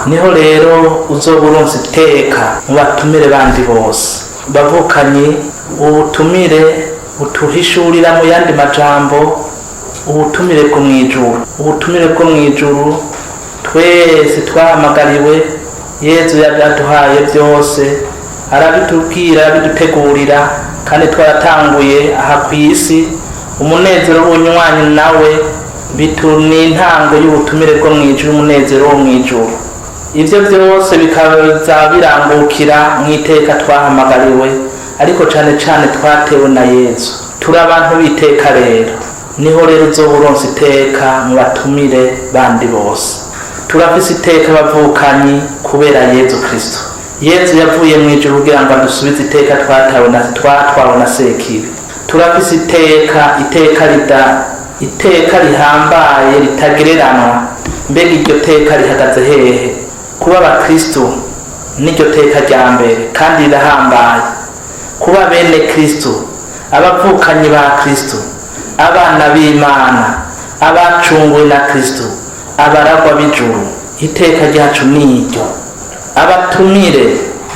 Niho rero uzoba uronse iteka mu batumire bandi bose. Bavukanye, ubutumire butuhishurira mu yandi majambo ubutumire bwo mw'ijuru. Ubutumire bwo mw'ijuru, twese twahamagariwe. Yezu yaduhaye byose, arabitubwira, arabidutegurira, kandi twaratanguye aha ku isi umunezero w'ubunywanyi nawe. Bitu ni intango y'ubutumire bwo mw'ijuru, umunezero wo mw'ijuru. Ibyo byose bikaza birangukira mu iteka twahamagariwe, ariko cane cane twatewe na Yezu. Turi abantu b'iteka rero. Niho rero uzoba uronse iteka mu batumire bandi bose. Turafise iteka, bavukanyi, kubera Yezu Kristo. Yezu yavuye mu ijuru kugira ngo adusubize iteka twatawe na twatwawe na Sekibi. Turafise iteka, iteka rida, iteka rihambaye ritagereranwa. Mbega iryo teka rihagaze hehe? Kuba abakristo n'iryo teka rya mbere, kandi rirahambaye. Kuba bene Kristo, abavukanyi ba Kristo, abana b'Imana, abacunguwe na Kristo, abaragwa b'ijuru, iteka ryacu ni iryo. Abatumire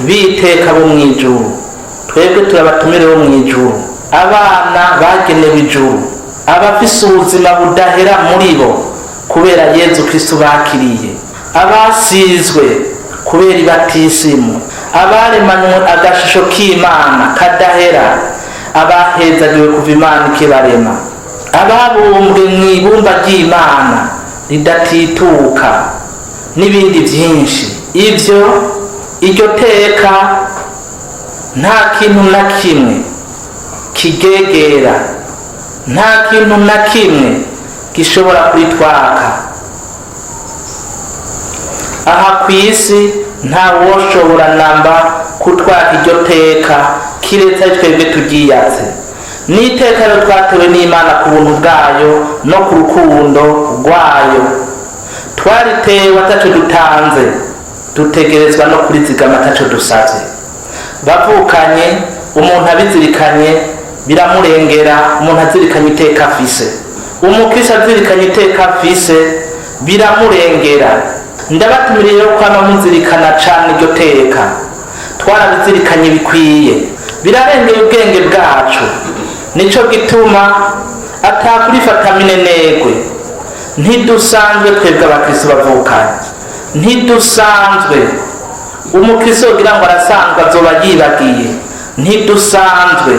b'iteka bo mw'ijuru, twebwe turi abatumire bo mw'ijuru, abana bagenewe ijuru, abafise ubuzima budahera muri bo kubera Yezu Kristo bakiriye, abasizwe kubera ibatisimu, abaremanywe agashusho k'Imana kadahera, abahezagiwe kuva Imana ikibarema, ababumbwe mu ibumba ry'Imana ridatituka, n'ibindi byinshi. Ibyo, iryo teka nta kintu na kimwe kigegera, nta kintu na kimwe gishobora kuritwaka. Aha ku isi nta woshobora namba kutwaka iryo teka, kiretse ari twebwe turyiyatse. N'iteka rero twatewe n'Imana ku buntu bwayo no ku rukundo rwayo. Twaritewe ataco dutanze, dutegerezwa no kurizigama ataco dusavye. Bavukanye, umuntu abizirikanye biramurengera. Umuntu azirikanye iteka afise, umukristo azirikanye iteka afise, biramurengera. Ndabatumiriye rero kwama muzirikana cane iryo teka. Twarabizirikanye bikwiye, birarengeye ubwenge bwacu. Nico gituma atakurifata minenegwe. Ntidusanzwe twebwe abakristo, bavukanye, ntidusanzwe. Umukristo yogira ngo arasanzwe azoba yibagiye. Ntidusanzwe.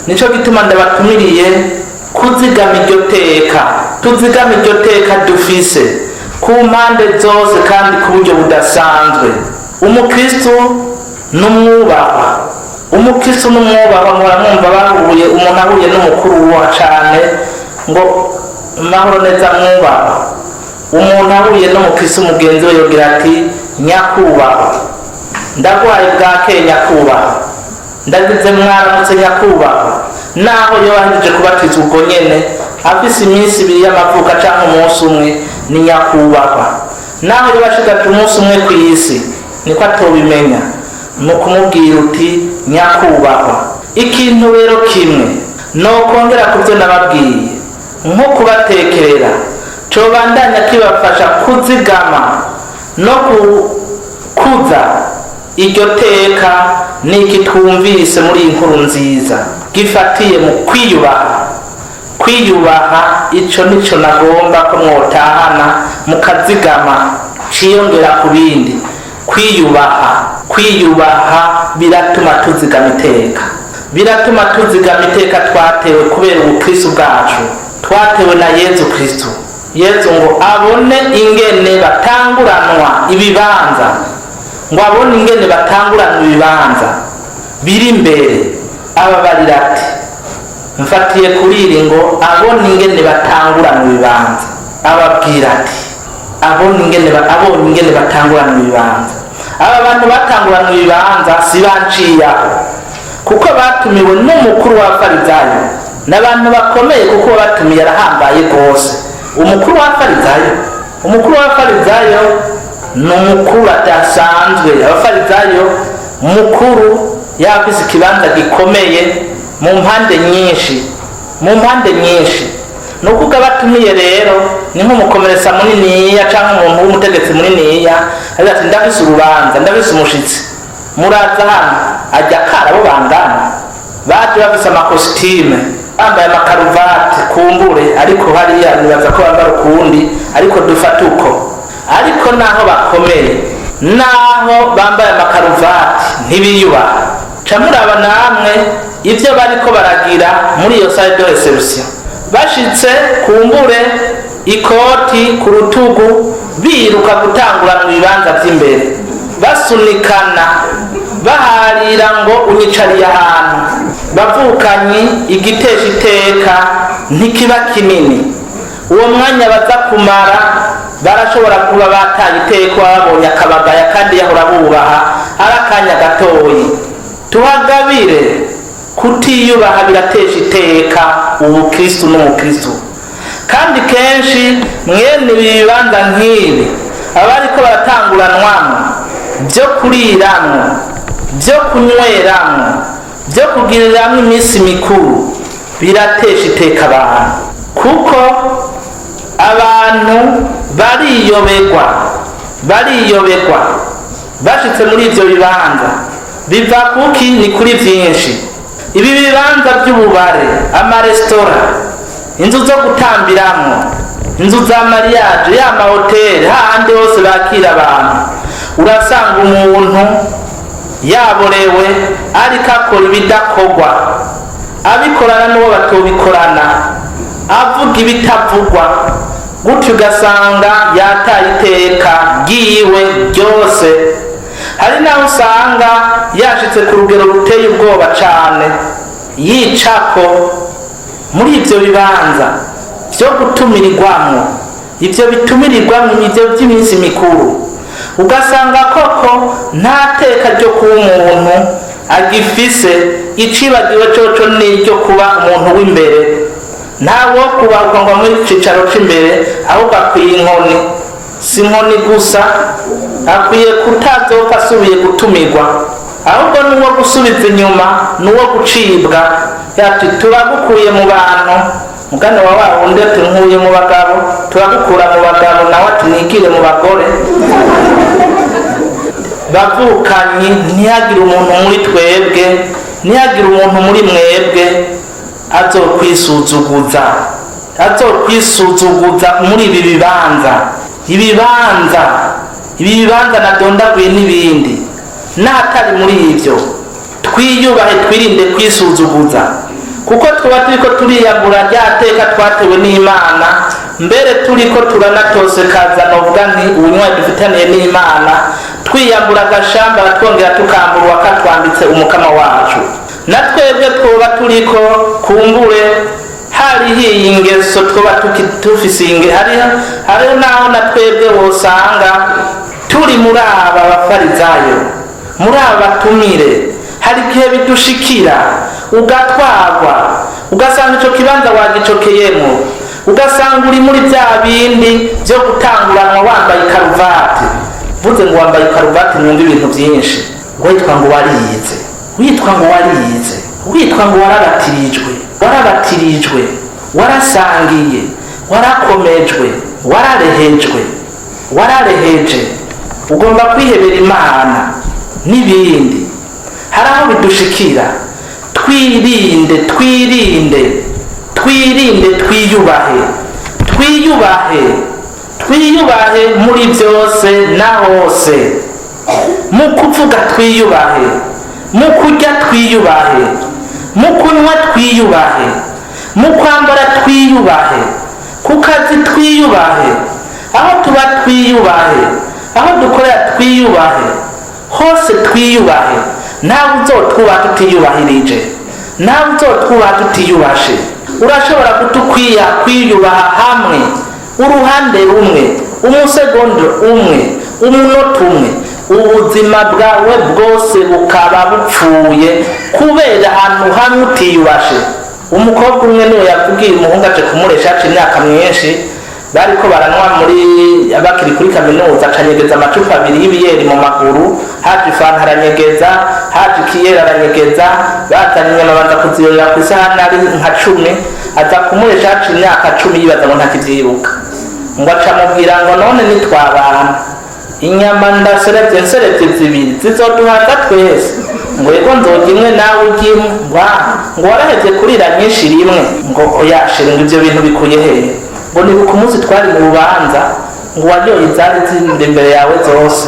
Nico gituma ndabatumiriye kuzigama iryo teka. Tuzigama iryo teka dufise ku mpande zose kandi ku buryo budasanzwe. Umukristo n'umwubahwa, umukristo n'umwubahwa. Muhora mwumva bahuye, umuntu ahuye n'umukuru wa cane ngo: "Mahoro neza, mwubahwa." Umuntu ahuye n'umukristo mugenzi we yogira ati: "Nyakubahwa, ndagwaye bwakeye nyakubahwa, ndagize mwaramutse nyakubahwa." Naho yoba ahejeje kubatizwa ubwo nyene, afise iminsi 2 y'amavuka canke umunsi umwe, ni nyakubahwa. Naho yoba ashigaje umunsi umwe ku isi, niko atobimenya, ni ukumubwira uti: "Nyakubahwa." Ikintu rero kimwe nokongera ku byo nababwiye, nko kubatekerera, cobandanya kibafasha kuzigama no kukuza iryo teka, niki twumvise muri iyi nkuru nziza gifatiye mu kwiyubaha. Kwiyubaha, ico nico nagomba ko mwotahana mukazigama, ciyongera ku bindi. Kwiyubaha, kwiyubaha biratuma tuzigama iteka, biratuma tuzigama iteka twatewe kubera ubukristo bwacu twatewe na Yezu Kristo. Yezu ngo abone ingene batanguranwa ibibanza, ngo abone ingene batanguranwa ibibanza biri imbere, ababarira ati, mfatiye kuri iri, ngo abone ingene batanguranwa ibibanza, ababwira ati, abonye ingene batanguranwa ibibanza. Aba bantu batanguranwa ibibanza si banciyaho, kuko batumiwe n'umukuru w'abafarizayo. N'abantu bakomeye, kuko batumiye arahambaye rwose. Umukuru w'abafarizayo, umukuru w'abafarizayo ni umukuru adasanzwe. Abafarizayo, mukuru yafise ikibanza gikomeye mu mpande nyinshi, mu mpande nyinshi. Ni ukuvuga batumiye rero ni nk'umukomeresa muniniya cyangwa umuntu w'umutegetsi muniniya, agira ati: "Ndafise urubanza, ndafise umushitsi, muraza hano." Ajya akara abo bangana baje bafise amakositime, bambaye amakaruvati kumbure, ariko hariya nibaza ko bambara ukundi, ariko dufate uko. Ariko naho bakomeye, naho bambaye amakaruvati, ntibiyubaha. Ca muraba namwe ibyo bariko baragira muri iyo salle de réception. Bashitse, kumbure ikoti ku rutugu, biruka gutangura mu bibanza vy'imbere, basunikana, baharira ngo unyicariye ahantu. Bavukanyi, igitesha iteka ntikiba kinini. Uwo mwanya baza kumara barashobora kuba bataye iteka, babonye akabagaya kandi yahora bubaha, ari akanya gatoyi. Tuhagabire, kutiyubaha biratesha iteka ubukristu n'umukristu. Kandi kenshi mwene ibi bibanza nk'ibi abariko baratanguranwamwo byo kuriramwo, byo kunyweramwo, byo kugiriramwo iminsi mikuru, biratesha iteka abantu, kuko abantu bariyoberwa, bariyoberwa bashitse muri ivyo bibanza. Biva kuki? Ni kuri vyinshi. Ibi bibanza by'ububare, amaresitora, inzu zo gutambiramwo, inzu za mariage, ya mahoteli, hahandi hose bakira abantu, urasanga umuntu yaborewe ariko akora ibidakorwa, abikorana n'uwo batobikorana, avuga ibitavugwa, gutyo ugasanga yataye iteka ryiwe ryose. Hari n'aho usanga yashitse ku rugero ruteye ubwoba cane, yicako muri ivyo bibanza vyo gutumirirwamwo, ivyo bitumirirwamwo, ivyo vy'iminsi mikuru, ugasanga koko nta teka ryo kuba umuntu agifise. Icibagiwe coco n'iryo kuba umuntu w'imbere. Ntawo kubakwa ngo muri cicaro c'imbere, ahubwo akwiye inkoni. Si inkoni gusa, akwiye kutazopfa asubiye gutumirwa, ahubwo n'uwo gusubiza inyuma, n'uwo gucibwa. Yati: "Turagukuye mu bantu." Mugani wa wundi ati: "Nkuye mu bagabo." Turagukura mu bagabo, nawe ati: "Nigire mu bagore." Bavukanyi, ntihagire umuntu muri twebwe, ntihagire umuntu muri mwebwe azokwisuzuguza, azokwisuzuguza muri ibi bibanza, ibibanza nadondaguye n'ibindi n'ahatari muri ibyo. Twiyubahe, twirinde kwisuzuguza, kuko tuba turiko turiyagura rya teka twatewe n'Imana, mbere turiko turanatosekaza, novuga nti ubunywanyi dufitaniye n'Imana. Twiyambura agashamba, twongera tukambura uwakatwambitse, Umukama wacu. Na twebwe twoba turiko kumbure hariho iyi ngeso, twoba tufise iyi hariho naho na twebwe wosanga turi muri aba bafarizayo, muri aba batumire. Hari igihe bidushikira ugatwagwa, ugasanga ico kibanza wagicokeyemo, ugasanga uri muri bya bindi byo gutanguranwa wambaye ikaruvati. Mvuze ngo wambaye ikaruvati, mwumva ibintu byinshi: witwa ngo warize, witwa ngo warize, witwa ngo warabatirijwe, warabatirijwe, warasangiye, warakomejwe, wararehejwe, warareheje, ugomba kwihebera Imana n'ibindi. Hari aho bidushikira. Twirinde, twirinde, twirinde, twiyubahe, twiyubahe, twiyubahe muri byose na hose. Mu kuvuga twiyubahe, mu kurya twiyubahe, mu kunywa twiyubahe, mu kwambara twiyubahe, ku kazi twiyubahe, aho tuba twiyubahe, aho dukorera twiyubahe, hose twiyubahe. Ntawe uzotwubaha tutiyubahirije, ntawe uzotwubaha tutiyubashe. Urashobora kutukwiya kwiyubaha hamwe uruhande rumwe, umusegonda umwe, umunota umwe, ubuzima bwawe bwose bukaba bupfuye kubera ahantu hamwe utiyubashe. Umukobwa umwe niwe yavugiye umuhungu aje kumuresha, haca imyaka myinshi, bariko baranywa muri bakiri kuri kaminuza, acanyegeza amacupa abiri y'ibiyeri mu maguru. Haje ifanta aranyegeza, haje ikiyeri aranyegeza, bazanye inyama banza kuziyorera ku isahani ari nka 10. Aza kumuresha haca imyaka 10, yibaza ngo ntakivyibuka. Ngo acamubwira ngo: "None nitwabana, inyama ndaserevye, nserevye zibiri zizoduhaza twese?" Ngo: "Yego, nzorya imwe, nawe urya imwe." Ngo: "Ah," ngo, "warahevye kurira nyinshi rimwe?" Ngo: "Oya chéri." Ngo: "Ivyo bintu bikuye hehe?" Ngo: "Nibuka umunsi twari mu rubanza, ngo waryoye izari ziri imbere yawe zose."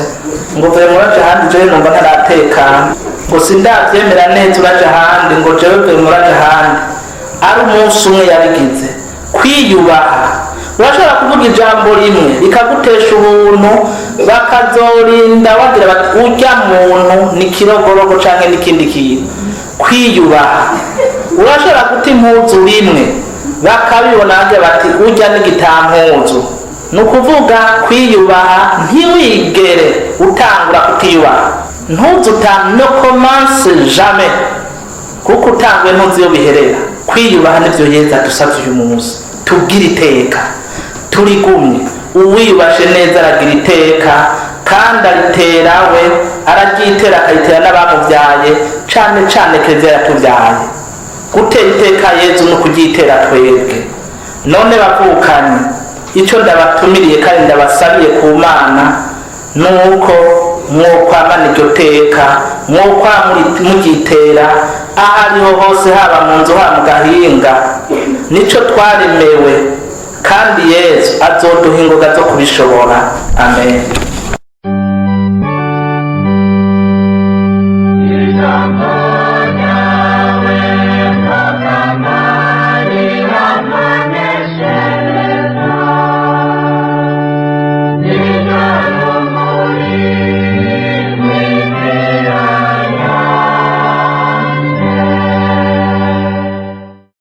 Ngo: "Vuye muraje ahandi, jewe numva ntaratekana." Ngo: "Sindavyemera neza, uraje ahandi." Ngo: "Jewe vuye muraje ahandi." Ari umunsi umwe yabigize. Kwiyubaha, urashobora kuvuga ijambo rimwe rikagutesha ubuntu, bakazorinda bagira bati: "Urya muntu ni kirogorogo canke n'ikindi kintu." Kwiyubaha, urashobora guta impuzu rimwe, bakabibona, bagira bati: "Urya n'igitampuzu." Ni ukuvuga kwiyubaha, ntiwigere utangura kutiyubaha, ntuzuta, ne commence jamais, kuko utanguye ntuzi iyo biherera. Kwiyubaha nivyo Yezu adusavye uyu munsi, tubwire iteka turigumye. Uwiyubashe neza aragira iteka, kandi aritera we, araryitera, akayitera n'abamubyaye, cane cane Kiliziya yatubyaye. Gutera iteka Yezu ni ukuryitera twebwe. None bavukanye, icyo ndabatumiriye kandi ndabasabiye ku Mana ni uko mwokwamana iryo teka, mwokwa muryitera aho ariho hose, haba mu nzu, haba mu gahinga. Nico twaremewe, kandi Yezu azoduha ingoga zo kubishobora. Amen.